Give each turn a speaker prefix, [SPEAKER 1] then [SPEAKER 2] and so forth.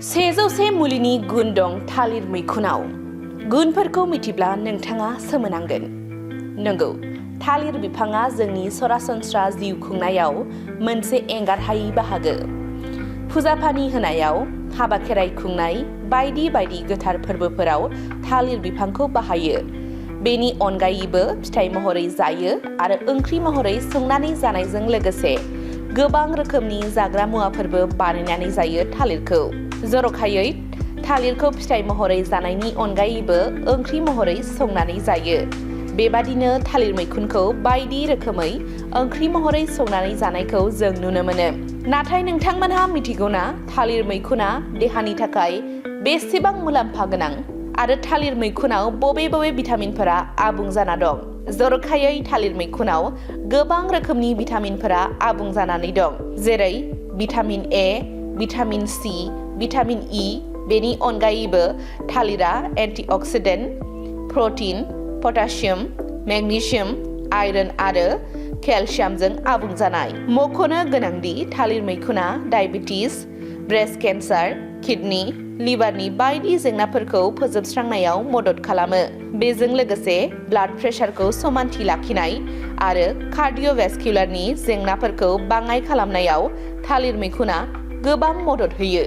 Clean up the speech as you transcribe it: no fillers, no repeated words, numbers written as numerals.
[SPEAKER 1] 100 मुलिनि गुन दं थालिर मैखुनाव। गुनफोरखौ मिथिब्ला नोंथाङा सोमोनांगोन। नंगौ, थालिर बिफाङा जोंनि सरासनस्रा जिउ खुंनायाव मोनसे एंगारहायै बाहागो। फुजा फानि होनायाव, हाबा खेराइ खुंनाय बायदि बायदि गोथार फोरबोफोराव थालिर बिफांखौ बाहायो। बेनि अनगायैबो फिथाइ महरै जायो आरो ओंख्रि महरै संनानै जानायजों लोगोसे गोबां रोखोमनि जाग्रा मुवाफोरबो बानायनानै जायो थालिरखौ। जर'खायै थालिरखौ फिथाइ महरै जानायनि अनगायैबो ओंख्रि महरै संनानै जायो। बेबादिनो थालिर मैखुनखौ बायदि रोखोमै ओंख्रि महरै संनानै जानायखौ जों नुनो मोनो। नाथाय नोंथांमोनहा मिथिगौना थालिर मैखुना देहानि थाखाय बेसेबां मुलाम्फा गोनां आरो थालिर मैखुनाव बबे बबे भिटामिनफोरा आबुं जाना दं? जर'खायै थालिर मैखुनाव गोबां रोखोमनि भिटामिनफोरा आबुं जानानै दं, जेरै vitamin A, vitamin C, vitamin E. बेनि अनगायैबो थालिरा antioxidant, protein, potassium, magnesium, iron आरो केलसियामजों आबुं जानाय। मख'नो गोनांदि थालिर मैखुना डायबेटिस, ब्रेस्ट केन्सार, किडनि, लिभारनि बायदि जेंनाफोरखौ फोजोबस्रांनायाव मदद खालामो। बेजों लोगोसे ब्लाड प्रेसारखौ समानथि लाखिनाय आरो कार्डिय'भेस्कुलारनि जेंनाफोरखौ बाङाइ खालामनायाव थालिर मैखुना गोबां मदद होयो।